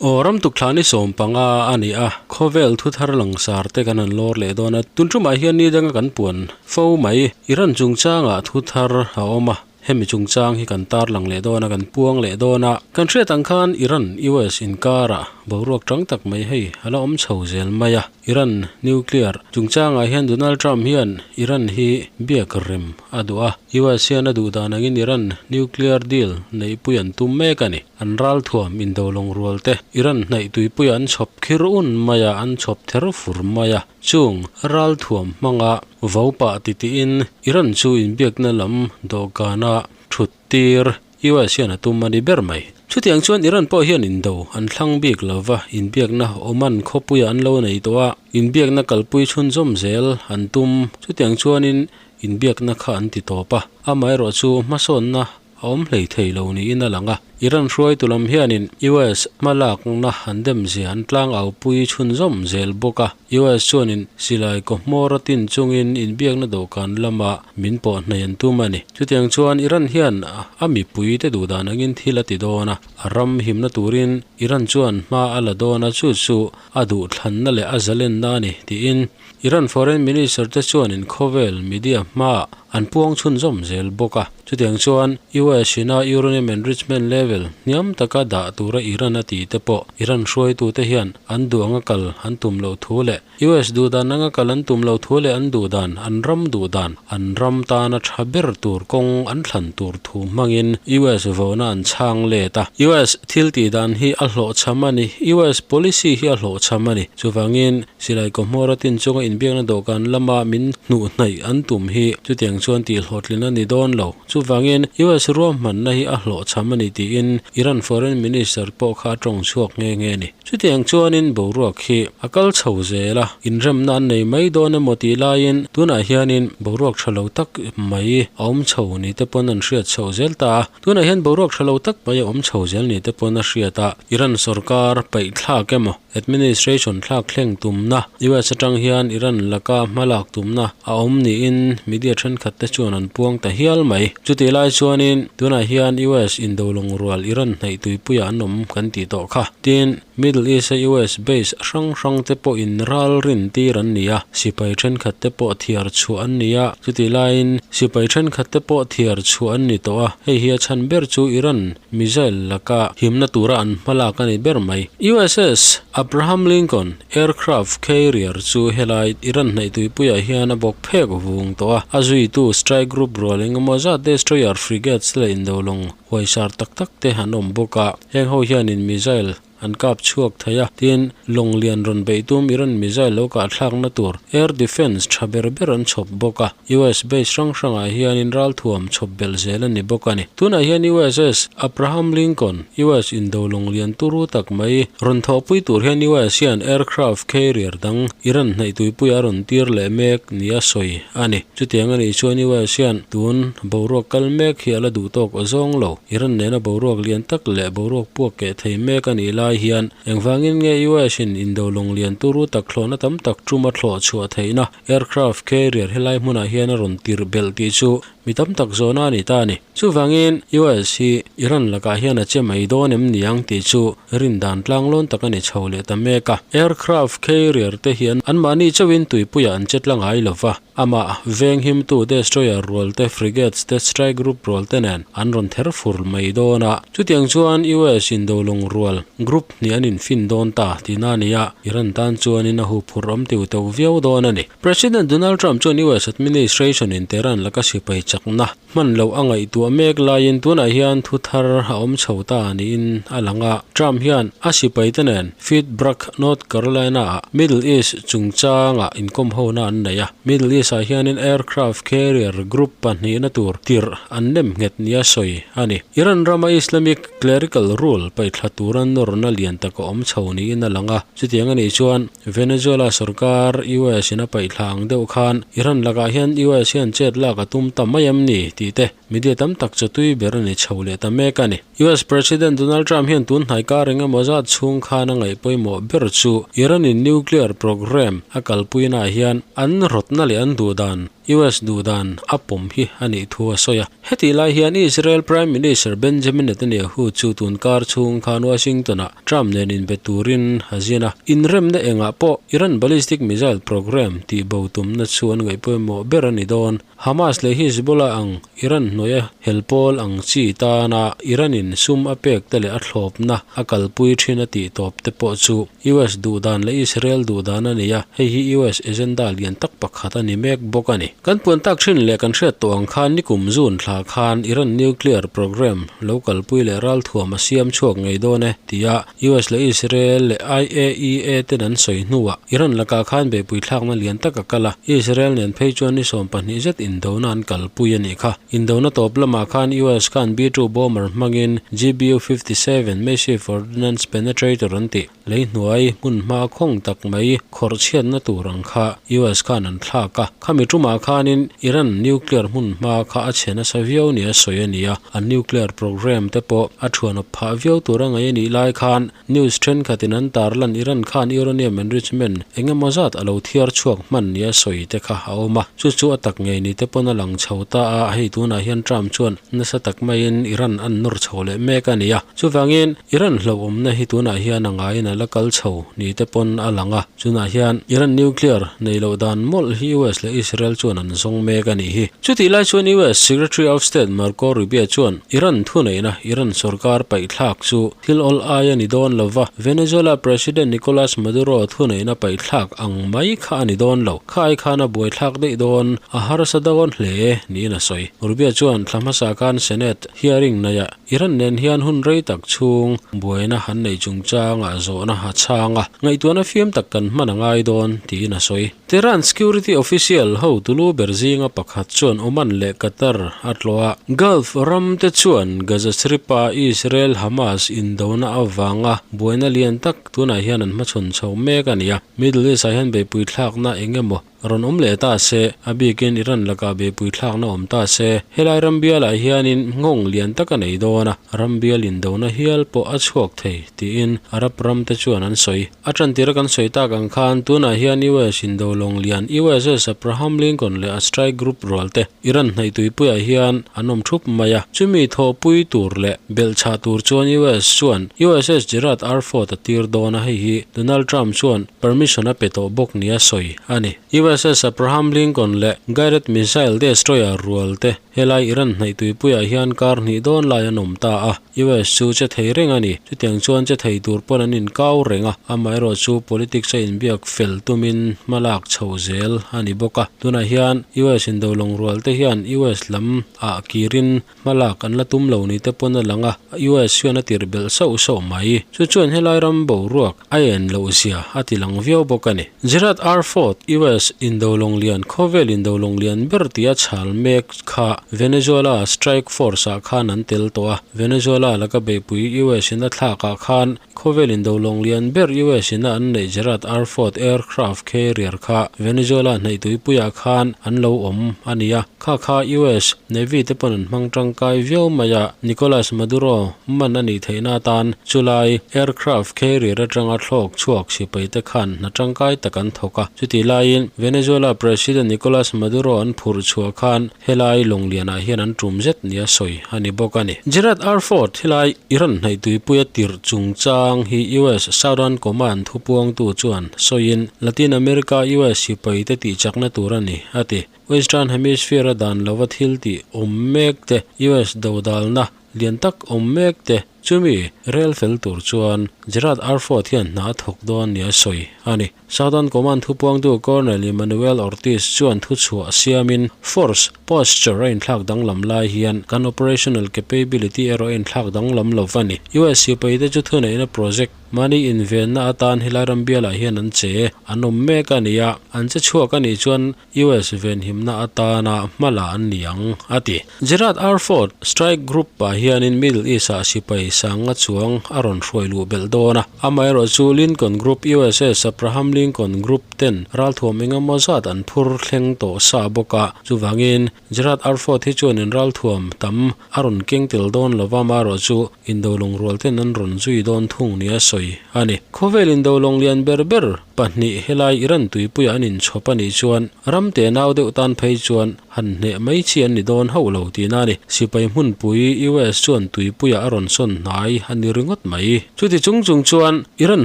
Aw ram tukthla ni 15 a ni a, khawvel thu thar langsar te kan han lawr leh dawn a, tun tumah hian ni danga kan puan fo mai. Iran chungchangah thu thar a awm a, hemi chungchang hi kan tarlang leh dawn a, kan puang leh dawn a. Kan hriat ang khan Iran US inkarah boruak tang tak mai hei a la awm chho zel mai a. Iran nuclear chungchangah hian Donald Trump hian Iran hi biak rem a duh a, US hian a duh dan angin Iran nuclear deal neihpui an tum mek a ni. An ralthuam indo lawng rual te Iran hnaih tuipuiah an chhawp khir un mai a, an chhawp ther fur mai a. Chung ralthuam hmanga vo pah titiin Iran chu inbiakna lam dawhkana thut tir US hian a tum a ni ber mai. Chutiang chuan Iran pawh hian indo an thlang bik lo va, inbiakna Oman khawpuiah an lo nei tawh a, inbiakna kalpui chhunzawm zel an tum. Chutiang chuanin inbiakna kha an ti tawp a, amaherawh chu hmasawnna a awm hlei thei lo niin a lang a. Iran hruaitu lam hianin US hmalakna an demzia an tlangaupui chhunzawm zel bawk a. US chuanin silai kaw hmawr a tin chungin inbiakna dawhkan lama min pawh hnaih an tum a ni. Chutiang chuan Iran hian a mipuite duhdan angin thil a ti dawn a, a ram himna turin Iran chuan hma a la dawn a, chu chu a duhthlanna leh a zalenna a ni, tiin Iran Foreign Minister te chuanin khawvel media hmaah an puang chhunzawm zel bawk a. Chutiang chuan US ina uranium enrichment level hniam taka dah tura Iran a tih te pawh Iran hruaitute hian an duh anga kal an tum loh thu leh US duhdan anga kal an tum loh thu leh an duhdan, an ram duhdan, an ram tana tha ber tur kawng an thlan tur thu hmangin US vawhna an chhang let a. US thil tih dan hi a hlawhchham a ni. US policy hi a hlawhchham a ni. Chuvangin Silai kawhmawr a tin chunga inbiakna dawhkan lama min hnuh hnaih an tum hi chutiang chuan tih hlawhtlin a ni dawn lo. Chuvangin, US ruahmanna hi a hlawhchham a ni tiin Iran Foreign Minister pawh kha a tawng chhuak nghe nghe a ni. Chutiang chuanin boruak hi a kal chho zel a, inremna an nei mai dawn emaw tih laiin tunah hianin boruak tha lo tak mai a awm chho ni te pawn an hriat chhoh zel ta a. Tunah hian boruak tha lo tak mai a awm chho zel ni te pawn a hriat a, Iran sorkar paih thlak emaw, Administration thlak thleng tumna, US atang hian Iran laka hmalak tumna a awm niin media thenkhat te chuan an puang ta hial mai. Chutih lai chuanin tunah hian US indolawng rual Iran hnaih tuipuiah an awm kan tih tawh kha. Tin, Middle East a US base hrang hrang te pawhin ral rin tir an ni a, sipai thenkhat te pawh thiar chhuah an ni a, chutih laiin sipai thenkhat te pawh thiar chhuah an ni tawh a, hei hi a chhan ber chu Iran Missile laka himna tura an hmalak a ni ber mai. USS Abraham Lincoln aircraft carrier chu helai Iran hnaih tuipuiah hian a bawk phek vung tawh a, a zuitu strike group rual engemaw zat destroyer frigates leh indolawng huaisar tak tak te an awm bawk a, heng ho hianin missile An kap chhuak thei a, tin, lawng lian rawn beih tum Iran missile lo kah thlakna tur air defence tha ber ber an chhawp bawk a. US base hrang hrangah hianin ralthuam chhawp belh zel a ni bawk a ni. Tunah hian USS Abraham Lincoln, US indo lawng lian turu tak mai rawn thawhpui tur hian US hian aircraft carrier dang Iran hnaih tuipuiah a rawn tir leh mek nia sawi a ni. Chutiang a nih chuan US hian tun boruak kal mek hi a la duh tawk zawng lo. Iran nena boruak lian tak leh boruak puak keh thei mek a nih lai hian engvangin nge US in indo lawng lian turu tak thlawhna tam tak tuma thlawh chhuah theihna aircraft carrier helai hmunah hian a rawn tirh belh tih chu mi tam tak zawhna a ni ta a ni. Chuvangin US hi Iran lakah hian a che mai dawn em ni ang tih chu rin dan tlanglawn tak a ni chho leh ta mek a. Aircraft carrier te hian anmahni chauhin tuipuiah an che tla ngai lo va. Amah venghimtu destroyer rual te, frigates te, strike group rual te nen an rawn ther fur mai dawn a. Chutiang chuan US in dolung rual group hnih an infin dawn ta tihna a ni a, Iran tan chuanin a huphurh awm tiu teuh viau dawn a ni. President Donald Trump chuan US administration in Tehran laka sipai chakna hman loh a ngaihtuah mek laiin tunah hian thu thar a awm chho ta niin a lang a. Trump hian a sipaite nen Fort Bragg, North Carolina-ah Middle East chungchangah inkawm hona an nei a. Middle East-ah hianin aircraft carrier group pahnihna tur tirh an nem nghet nia sawi a ni. Iran rama Islamic clerical rule paihthla tura nawrna lian tak a awm chho niin a lang a. Chutiang a nih chuan Venezuela sorkar US in a paihthla ang deuh khan Iran lakah hian US hian chet lak a tum ta mai em ni tih te media tam tak chu tui ber a ni chho leh ta mek a ni. US President Donald Trump hian tun hnai kar eng emaw zat chhung khan a ngaih pawimawh ber chu Iran in nuclear program a kalpuinaah hian an rawtna leh an duh dan. US duhdan a pawm hi a nih thu a sawi a. Hetih lai hian Israel Prime Minister Benjamin Netanyahu chu tun kar chhung khan Washington-ah Trump nen inbe turin a zin a. Inremna engah pawh Iran ballistic missile program tihbo tumna chu an ngaihpawimawh ber a ni dawn. Hamas leh Hezbollah ang Iran hnuaia hel pawl ang chi tana Iran-in sum a pek te leh a thlawpna a kalpui thin a tih tawp te pawh chu US duhdan leh Israel duhdan a ni a, hei hi US agenda lian tak pakhat a ni mek bawk a ni. Kan puan tak thin leh kan hriat tawh ang khan nikum June thla khan Iran nuclear program lo kalpui leh ralthuam a siam chhuak ngei dawn e tia US leh Israel leh IAEA ten an sawi hnuah Iran lakah khan beihpui thlakna lian tak a kal a, Israel nen phei chuan ni 12 zet indona an kalpui a nih kha. Indona tawp lamah khan US khan B-2 bomber hmangin GBU 57 Massive Ordnance Penetrator an tih lei hnuai hmun hma khawng tak mai khawrh chhiatna tur ang kha US khan an thlak a. Khami tumah khanin Iran nuclear hmun hma kha a chhe nasa viau nia sawi a ni a, an nuclear program te pawh a thuanawp phah viau tur a ngaih a nih lai khan news thenkhatin an tarlan Iran khan uranium enrichment eng emaw zat a lo thiar chhuak hman nia sawi te kha a awm a, chu chu a tak ngei ni te pawn a lang chho ta a, hei tunah hian Trump chuan nasa tak maiin Iran an nawr chho leh mek a ni a, chuvangin Iran hlauhawmna hi tunah hian a ngaiin a la kal chho ni te pawn a lang a, chunah hian Iran nuclear nei loh dan mawlh hi US leh Israel chuan an zawng mek a nih hi. Chutih lai chuan US Secretary of State Marco Rubio chuan Iran thuneihna Iran sorkar paihthlak chu thil awl ai a ni dawn lo va, Venezuela President Nicolas Maduro thuneihna paihthlak ang mai kha a ni dawn lo, kha ai khan a buaithlak daih dawn, a harsa dawn hle niin a sawi. Rubio chuan thla hmasa khan Senate hearing neiah Iran nen hian hun rei tak chhung buaina an neih chungchangah zawhna a chhang a, ngaihtuahna fiam tak kan hman a ngai dawn, tiin a sawi. Tehran security official ho tulu ber zinga pakhat chuan Oman leh Qatar a tlawh a. Gulf ram te chuan Gaza Strip-a Israel-Hamas indona avanga buaina lian tak tunah hian an hmachhawn chho mek a ni a. Middle East-ah hian beihpui thlakna eng emaw Rawn awm leh ta se, a bikin Iran lakah beihpui thlakna awm ta se, helai ram bialah hianin nghawng lian tak a nei dawn a, ram bial indona hial pawh a chhuak thei, tiin Arab ramte chuan an sawi. A tantira kan sawi tak ang khan tunah hian US indo lawng lian USS Abraham Lincoln leh a strike group rualte Iran hnaih tuipuiah hian an awm thup mai a, chumi thawhpui tur leh belhchhah tur chuan US chuan USS Gerald R. Ford a tir dawn a, hei hi Donald Trump chuan permission a pe tawh bawk nia sawi a ni. USS Abraham Lincoln leh Guided Missile Destroyer rual te helai Iran hnaih tuipuiah hian kar hnih dawn lai an awm ta a, US chu che thei reng a ni. Chutiang chuan che thei tur pawn an inkau reng a, amaherawhchu politics a inbiak fel tumin hma lak chho zel a ni bawk a. Tunah hian US indolawng rual te hian US lam ah kirin Hma lak an la tum lo ni te pawn a lang a, US hian a tirh belh sauh sauh mai. Chu chuan helai ram boruak a en loh zia a ti lang viau bawk a ni. Gerald R. Ford, US indolawng lian khawvel indolawng lian ber tia chhal mek kha Venezuela strike force ah khan an tel tawh a, Venezuela laka beihpui US in a thlak ah khan Khawvel indolawng lian ber US in a an neih Gerald R. Ford aircraft carrier kha Venezuela hnaih tuipuiah khan an lo awm a ni a, kha kha US Navy te pawn an hmang tangkai viau mai a, Nicolas Maduro man a nih theihna atan chulai aircraft carrier atanga thlawk chhuak sipai te khan hna tangkai tak an thawk a, chutih laiin Venezuela President Nicolas Maduro an phurh chhuah khan Helai lawnglianah hian an tum zet nia sawi a ni bawk a ni. Gerald R. Ford helai Iran hnaih tuipuia tirh chungchang hi US Southern Command thupuangtu chuan sawiin Latin America US sipaite tihchakna tur a ni, a ti. Western Hemisphere-a dan lova thil tih awm mek te, US dodalna lian tak awm mek te, Chumi rel fel tur chuan Gerald R. Ford hian hna a thawk dawn nia sawi a ni. Southern Command thupuangtu Colonel Emmanuel Ortiz chuan thuchhuah siamin, Force posture a inthlak danglam lai hian kan operational capability erawh a inthlak danglam lo va ni. US sipaite chu thuneihna project mahni invenna atan helai ram bialah hian an che an awm mek a ni a, an che chhuak a nih chuan US venhimna atana hma la an ni ang, a ti. Gerald R. Ford Strike Group-ah hianin Middle East-ah sipai sanga chuang a rawn hruai luh belh dawn a. Amaherawhchu Lincoln Group USS Abraham Lincoln. Lincoln Group ten ralthuam engemaw zat an phur thleng tawh sa bawk a. Chuvangin, Gerard R. Ford hi chuanin ralthuam tam a rawn keng tel dawn lova amaherawh chu indolawng rual ten an rawn zui dawn thung nia sawi a ni. Khawvel indolawng lian ber ber pahnih helai Iran tuipuiah an inchhawp a nih chuan ram te nau deuh tan phei chuan han hneh mai chi an ni dawn hauh lo tihna a ni. Sipai hmunpui US chuan tuipuiah a rawn sawn hnai a ni ringawt mai. Chuti chung chung chuan Iran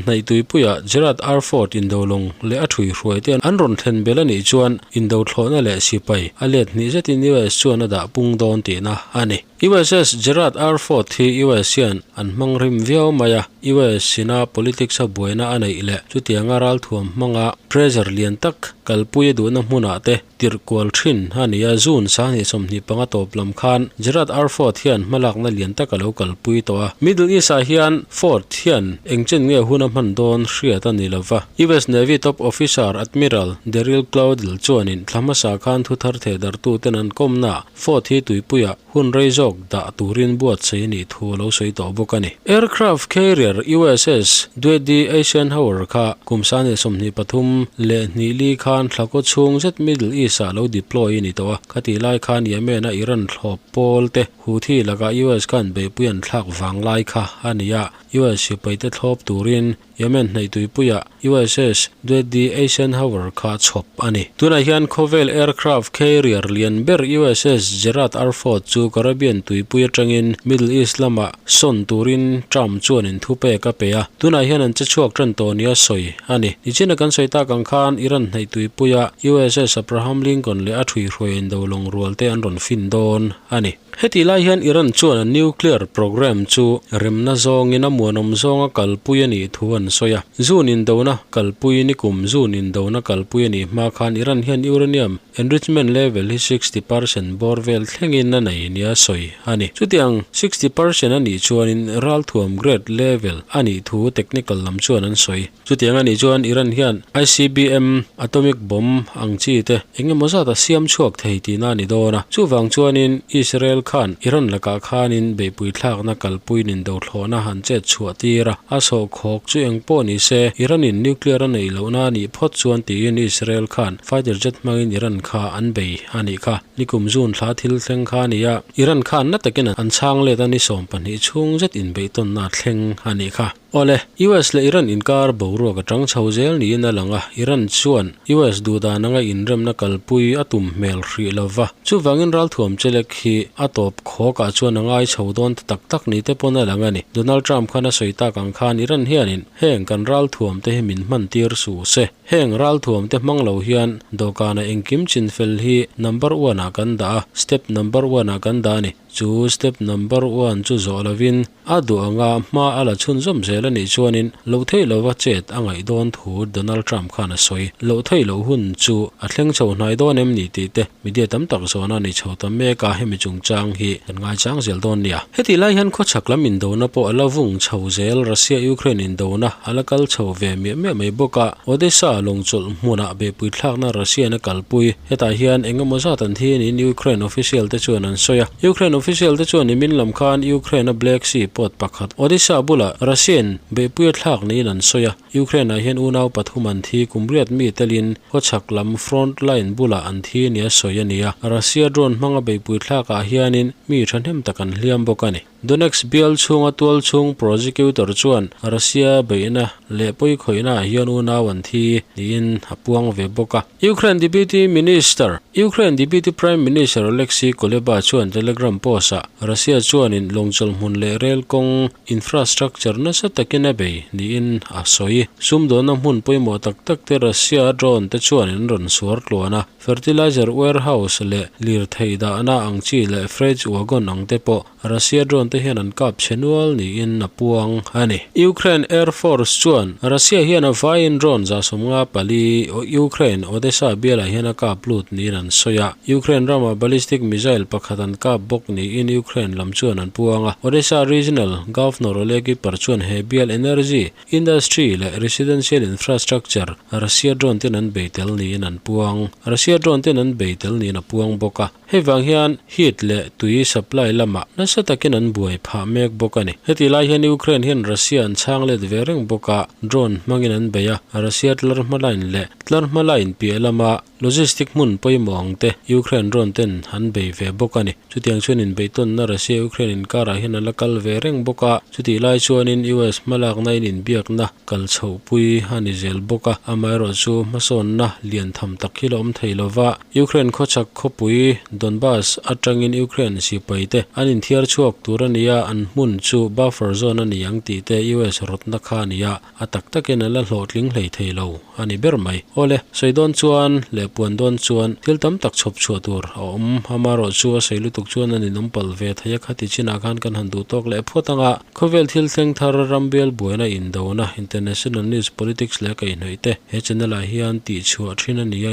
hnaih tuipuiah Gerard R. Ford indolawng leh a ṭhuihruai te an rawn thlen belh a nih chuan Indo thlawhna leh sipai a let hnih zetin US chuan a dah pung dawn tihna a ni. USS Gerald R. Ford hi US hian an hmang rim viau mai a, US ina politics a buaina a neih leh chutianga ralthuam hmanga pressure lian tak kalpui a duhna hmunah te tirh kual thin a ni a. June 2025 tawp lam khan Gerald R. Ford hian hmalakna lian tak a lo kalpui tawh a. Middle East-ah hian Ford hian engchen nge hun a hman dawn hriat a ni lova. US Navy top officer Admiral Daryl Claudel chuanin thla hmasa khan thuthar thehdarhtuten an kawmna Ford hi tuipuiah hun rei zawk dah turin buatsaih a nih thu a lo sawi tawh bawk a ni. Aircraft carrier USS Dwight D. Eisenhower kha kum 2023 leh hnih li khan thla kaw chhung zet Middle East-ah lo deploy a ni tawh a, khatih lai khan Yemen-a Iran thlawp pawl te Houthi lakah US khan beihpui an thlak vang lai kha a ni a, US sipaite thlawp turin Yemen hnaih tuipuiah USS Dwight D. Eisenhower kha chhawp a ni. Tunah hian khawvel aircraft carrier lian ber USS Gerald R. Ford chu Caribbean tuipui atangin Middle East lamah sawn turin Trump chuanin thupek a pe a, tunah hian an che chhuak tan tawh nia sawi a ni. Nichina kan sawi tak ang khan Iran hnaih tuipuiah USS Abraham Lincoln leh a ṭhuihruai indolawng rual te an rawn fin dawn a ni. Hetih lai hian Iran chuan a nuclear programme chu remna zawngin a muanawm zawnga kalpui a nih thu an sawi a. June indona kalpui nikum June indona kalpui a nih hma khan Iran hian uranium enrichment level hi 60 percent bawr vel thlengin a nei nia sawi a ni. Chutiang 60 percent a nih chuanin ralthuam grade level a nih thu technical lam chuan an sawi. Chutiang a nih chuan Iran hian ICBM, atomic bomb, ang chi te eng emaw zat a siam chhuak thei tihna a ni dawn a. Chuvang chuanin Israel khan Iran lakah khanin beihpui thlakna kalpuiin indothlawhna han chet chhuah tir a, a sawhkhawk chu eng pawh ni se Iran-in nuclear a neih lohna a nih phawt chuan tiin Israel khan fighter jet hmangin Iran kha an bei a nih kha. Nikum June thla thil thleng kha a ni a, Iran khan na takin an chhang let a ni 20 chhung zet inbeihtawnna a thleng a nih kha. Awle, US leh Iran inkar boruak a tang chho zel niin a lang a, Iran chuan US duhdan anga inremna kalpui a tum hmel hrih lo va, chuvangin ralthuam chelek hi a tawp khawkah chuan a ngai chho dawn ta tak tak ni te pawn a lang a ni. Donald Trump khan a sawi tak ang khan Iran hianin heng kan ralthuam te hi min hman tir suh se, heng ralthuam te hmang lo hian dawhkanah engkim chinfel hi number one ah kan dah a, step number one ah kan dah a ni. Chu step number one chu zawh lovin a duh anga hma a la chhunzawm zel a nih chuanin loh theih lova chet a ngaih dawn thu Donald Trump khan a sawi. Loh theih loh hun chu a thleng chho hnai dawn em ni tih te media tam tak zawhna a ni chho ta mek a, hemi chungchang hi kan ngaichang zel dawn nia. Hetih lai hian khawchhak lam indona pawh a la vung chho zel, Russia-Ukraine indona a la kal chho ve miah miah mai bawk a, Odessa lawngchawlh hmunah beihpui thlakna Russia-in a kalpui. Hetah hian eng emaw zat an thi niin Ukraine official te chuan an sawi a. Ukraine official te chuan nimin lam khan Ukraine-a Black Sea port pakhat Odessa bulah Russian beihpui a thlak niin an sawi a. Ukraine-ah hian unau pathum an thi kum riat mi telin khawchhak lam front line bulah an thi nia sawi a ni a. Russia drone hmanga beihpui thlakah hianin mi thahnem tak an hliam bawk a ni. Donetsk bial chhunga tual chhung prosecutor chuan Russia beihna leh pawikhawihnaah hian unau an thi niin a puang ve bawk a. Ukraine Deputy Minister, Ukraine Deputy Prime Minister Oleksiy Kuleba chuan Telegram post-ah Russia chuanin lawngchawlh hmun leh rel kawng infrastructure nasa takin a bei niin a sawi. Sumdawnna hmun pawimawh tak tak te Russia drone te chuan an rawn suar tluan a. Fertilizer warehouse leh lirthei dahna ang chi leh freight wagon ang te pawh Russia drone te hian an kap chhe nual niin a puang a ni. Ukraine Air Force chuan Russia hian a vaiin drone 54 Ukraine Odesa bialah hian a kap lut niin an sawi a. Ukraine ramah ballistic missile pakhat an kap bawk niin Ukraine lam chuan an puang a. Odesa Regional Governor Oleg Kiper chuan he bial energy Industry leh residential infrastructure Russia drone ten an bei tel niin an puang. Russia drone ten an bei tel niin a puang bawk a. Hei vang hian heat leh tui supply lamah nasa. Nasa takin an buai phah mek bawk a ni. Hetih lai hian Ukraine hian Russia an chhang let ve reng bawk a, drone hmangin an bei a, Russia tlar hma line leh tlar hma line piah lama logistic hmun pawimawh ang te Ukraine drone ten an bei ve bawk a ni. Chutiang chuan inbeihtawnna Russia-Ukraine inkarah hian a la kal ve reng bawk a, chutih lai chuanin US hmalakna in inbiakna kal chhohpui a ni zel bawk a, amaherawhchu hmasawnna lian tham tak hi la awm thei lova, Ukraine khawchhak khawpui Donbas atangin Ukraine sipai te an inthiar chhuak tur a ni a, an hmun chu buffer zone a ni ang tih te US rawtna kha a ni a, a tak takin a la hlawhtling hlei thei lo a ni ber mai. Awle, sawi dawn chuan leh puan dawn chuan thil tam tak chhawp chhuah tur a awm. Amaherawhchu a sawi lutuk chuan an inawm palh ve thei a, khati chinah khan kan han duh tawk leh phawt ang a. Khawvel thil thleng thar rambial buaina indona, international news, politics leh kaihhnawih te he channel ah hian tih chhuah thin a ni a.